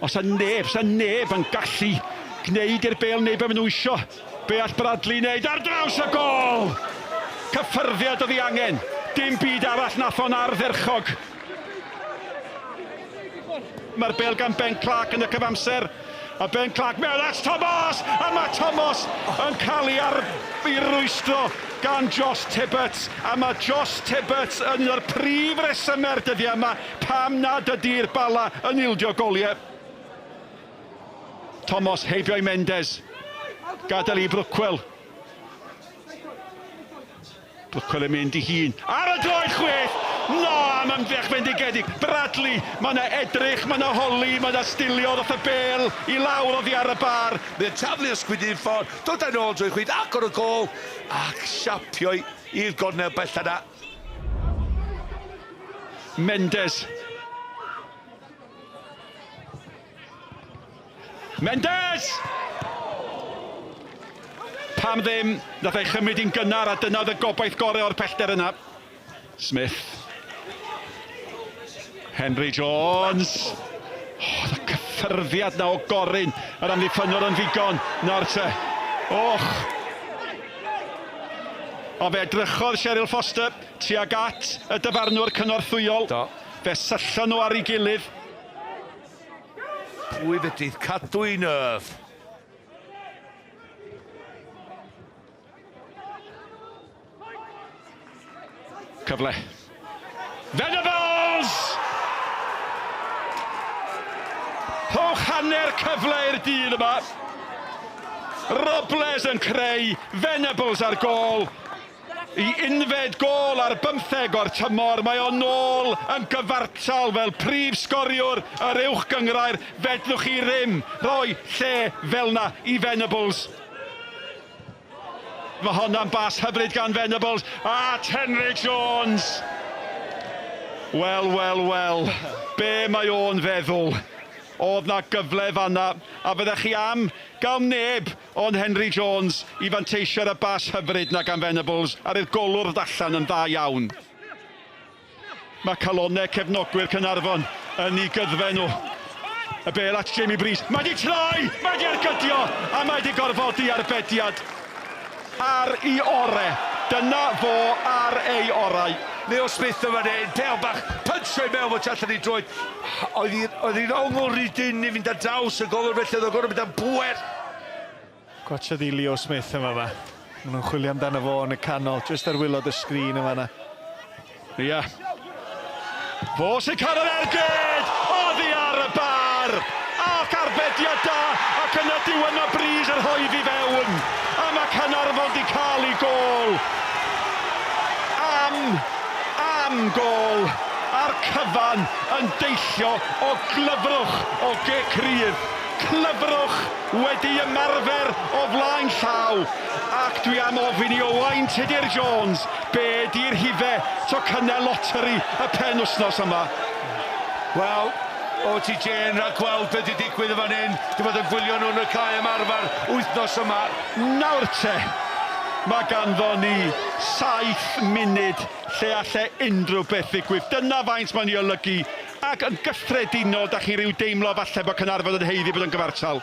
Os a neb, sa neb yn gallu gwneud i'r bêl wneud be maen nhw isio. Be all Bradley wneud ar draws y gôl! Cyffyrddiad oedd ei angen. Dim byd arall nath o'n ardderchog. Mae'r bêl gan Ben Clark yn y cyfamser. A Ben Clark mewn at Thomas! A mae Thomas yn cael ei ar ei rwystro gan Josh Tibbetts. A mae Josh Tibbetts yn un o'r prif resymau'r dyddiau yma pam nad ydy'r Bala yn ildio goliau. Thomas heibio i Mendes. Gadael i Brookwell. Brookwell yn mynd i hun. Ar y droed chwith! Na, am ymdrech fendigedig. Bradley, mae yna edrych, mae yna holi, mae yna stilio ddoth y bêl i lawr oddi ar y bar. Mae'n taflu ysgwyd un ffordd, dod â'n ôl drwy chwith, agor y gôl, ac siapio i'r gornel bella 'na. Mendes. Mendes! Pam ddim? Nath ei chymryd hi'n gynnar a dyna oedd y gobaith gorau o'r pellter yna. Smith. Henry Jones. Oh, y cyffyrddiad na o gorun yr amddiffynnwr yn ddigon. Nawr te. Och. O fe edrychodd Cheryl Foster tuag at y dyfarnwr cynorthwyol. Do. Fe syllon nhw ar ei gilydd. Pwy fedrith cadw ei nerf? Cyfle. Venables! Rhowch hanner cyfle i'r dyn yma. Robles yn creu, Venables ar gôl. I unfed gôl ar bymtheg o'r tymor, mae o nôl yn gyfartal fel prif sgoriwr yr Uwch Gynghrair. Fedrwch chi ddim rhoi lle fel 'na i Venables. Mae honna'n bas hyfryd gan Venables at Henry Jones. Wel, wel, wel, be mae o'n feddwl? Oedd 'na gyfle fan'na, a fyddech chi am gael neb Ond Henry Jones i fanteisio ar y bas hyfryd 'na gan Venables ar i'r golwr ddod allan yn dda iawn. Mae calonnau cefnogwyr Caernarfon yn eu gyddfe nhw. Y bêl at Jamie Breeze. Mae 'di troi! Mae 'di ergydio! A mae 'di gorfodi arbediad ar ei ore. Dyna fo ar ei orau. Leo Smith yn fan hyn, pêl bach, punch o'i mewn fo tu allan i droed. Oedd hi'n oedd hi'n ongl rhy dynn i fynd ar draws y golwr felly oedd o'n gorfod mynd am bŵer. Gwatsiad i Leo Smith yn fama. Maen nhw'n chwilio amdano fo yn y canol, jyst ar waelod y sgrin yn fanna. Ia. Fo sy'n cael yr ergyd! Oddi ar y bar! Ac arbediad da! Ac yna diwedd mae Breeze yn rhoi i fewn. A mae Caernarfon di cael ei gôl. Am, am gôl! A'r cyfan yn deillio o glyfrwch o gic rydd. Clyfrwch wedi ymarfer o flaen llaw ac dwi am ofyn i Owain Tudur Jones be di'r rhife tocynnau loteri y penwythnos yma? Wel, o ti Jane rhag gweld be di digwydd yn fan hyn, di bod yn gwylio nhw yn y cae ymarfer wythnos yma. Nawr te, mae ganddo ni 7 munud lle alle unrhyw beth ddigwydd. Dyna faint mae'n ei olygu Ac yn gyffredinol, da chi ryw deimlo falle bod Caernarfon yn haeddu bod yn gyfartal.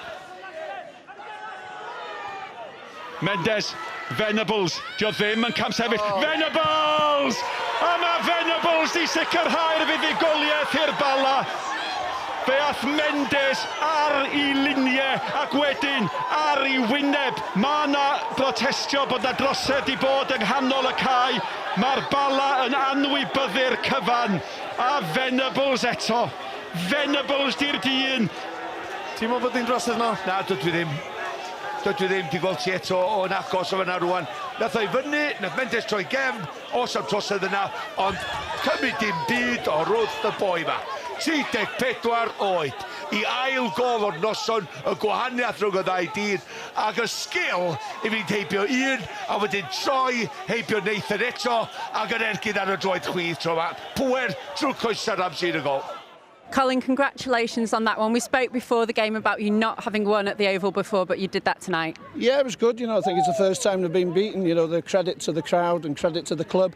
Mendes, Venables, dio ddim yn camsefyll. Oh. Venables! A mae Venables di sicrhau'r fuddugoliaeth i'r Bala. Fe ath Mendes ar ei luniau ac wedyn ar ei wyneb. Mae yna brotestio bod yna drosedd di bod yng nghanol y cae. Mae'r Bala yn anwybyddu'r cyfan. A Venables eto. Venables di'r dyn. Ti'n meddwl bod hi'n drosedd no? Na, dydw i ddim. Dydw i ddim. Dwi'n gweld ti eto o'n agos o fyna rwan. Nath o i fyny, nath Mendes troi gefn, os am trosedd yna, ond cymryd dim byd o wrth y boi ma. 34 oed. I ail gôl o'r noson, y gwahaniaeth rhwng y ddau dîm, ac y sgil i fynd heibio un, a wedyn troi heibio Nathan eto, ac yn ergyd ar y droed chwith tro 'ma. Pŵer trwy'r coesau Ramsey yn y gôl. Colin, congratulations on that one. We spoke before the game about you not having won at the Oval before, but you did that tonight. Yeah, it was good. You know, I think it's the first time they've been beaten. You know, the credit to the crowd and credit to the club.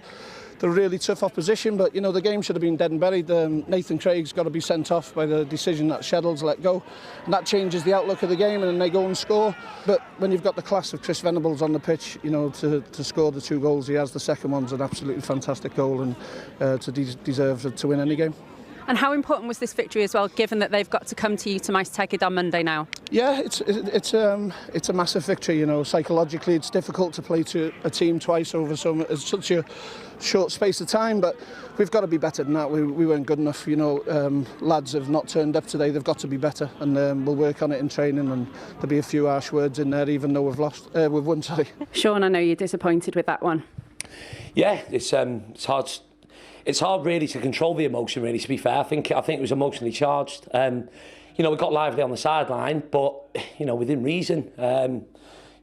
They're really tough opposition, but you know the game should have been dead and buried. Nathan Craig's got to be sent off by the decision that Sheddle's let go, and that changes the outlook of the game, and then they go and score. But when you've got the class of Chris Venables on the pitch, you know, to score the two goals he has, the second one's an absolutely fantastic goal, and to deserve to win any game. And how important was this victory as well, given that they've got to come to you to Maes Tegid on Monday now? Yeah, it's a massive victory. You know, psychologically it's difficult to play to a team twice over such a short space of time, but we've got to be better than that. We weren't good enough. You know, lads have not turned up today. They've got to be better, and we'll work on it in training. And there'll be a few harsh words in there, even though we've lost. We've won, sorry. Sean, I know you're disappointed with that one. Yeah, it's hard. It's hard really to control the emotion, really, to be fair. I think it was emotionally charged. You know, we got lively on the sideline, but, you know, within reason.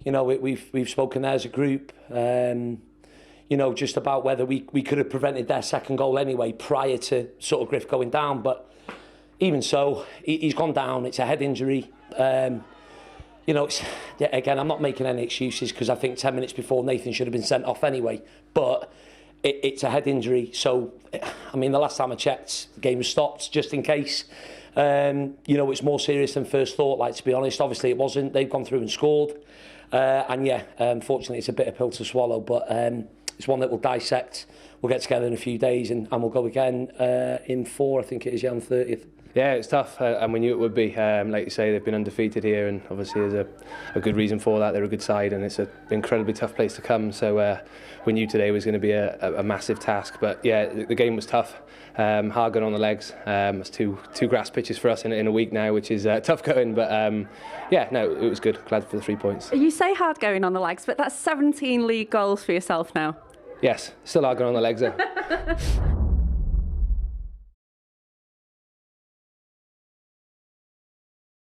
You know, we've spoken there as a group, you know, just about whether we could have prevented their second goal anyway prior to sort of Griff going down. But even so, he's gone down. It's a head injury. You know, it's, yeah, again, I'm not making any excuses because I think 10 minutes before Nathan should have been sent off anyway. But it's a head injury, so, I mean, the last time I checked, the game was stopped, just in case. You know, it's more serious than first thought, like, to be honest. Obviously, it wasn't. They've gone through and scored. And, yeah, unfortunately, it's a bitter pill to swallow, but it's one that we'll dissect. We'll get together in a few days and we'll go again in 4, I think it is, yeah, on the 30th. Yeah, it's tough, and we knew it would be. Like you say, they've been undefeated here, and obviously there's a good reason for that. They're a good side, and it's an incredibly tough place to come. So we knew today was going to be a massive task. But yeah, the game was tough. Hard going on the legs. It's two grass pitches for us in a week now, which is tough going. But yeah, no, it was good. Glad for the 3 points. You say hard going on the legs, but that's 17 league goals for yourself now. Yes, still hard going on the legs though.